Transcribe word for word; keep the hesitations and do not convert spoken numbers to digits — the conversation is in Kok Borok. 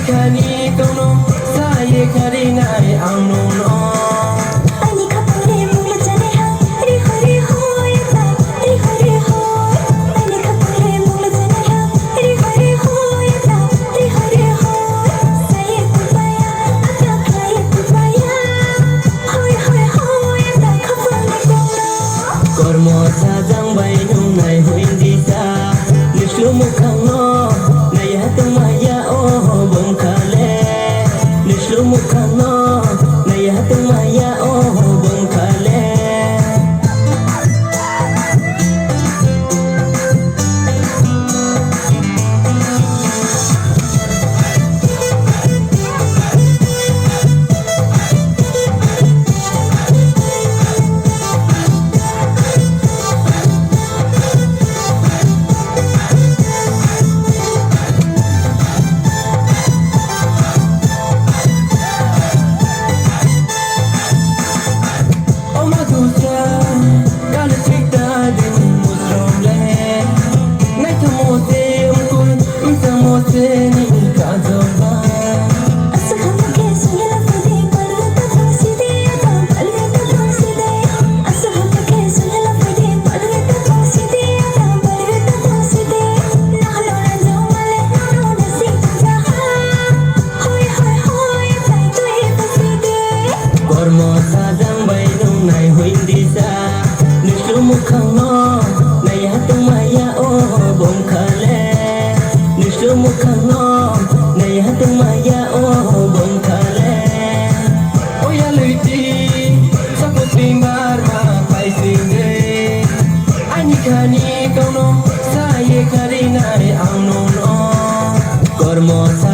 Khani kono saye khari nai ang nono. Ani khapang le mungla chane ha, ri ho ri ho ya ta, ri ho ri ho. Ani khapang le mungla chane ha, ri ho ri ho ya ta, ri ho ri ho. Saye tu baya, ata khlai tu baya. Hoi, hoi, hoi, ang da khapang ni kongno. Kormo sajang bai nung nai huindisa. Nuslu mukhang no nai hatong maya oh bongkhale. Nuslu mukhang no nai hatong maya oh bongkhale. Oma dusa, kala chikta din musrom le. Nai tamo se umkul, msa mo se ni ka jomba. Asa khama ke sungela pade, palu ta thong si de, ta palu ta thong si de. Asa khama ke sungela pade, palu ta thong si de, ta palu ta thong si de. Na halo na jomale, na halo na si ta ha. Hoi, hoi, hoi, tai tui paside. Kormo sajang bai nung nai huindisa. Nuslu mukhang no nai hatong maya oh bongkhale. Nuslu mukhang no nai hatong maya oh bongkhale. Oya luiti sapu timbar ma paisinde. Ani khani kono saye khari nai ang nono. Kormo sa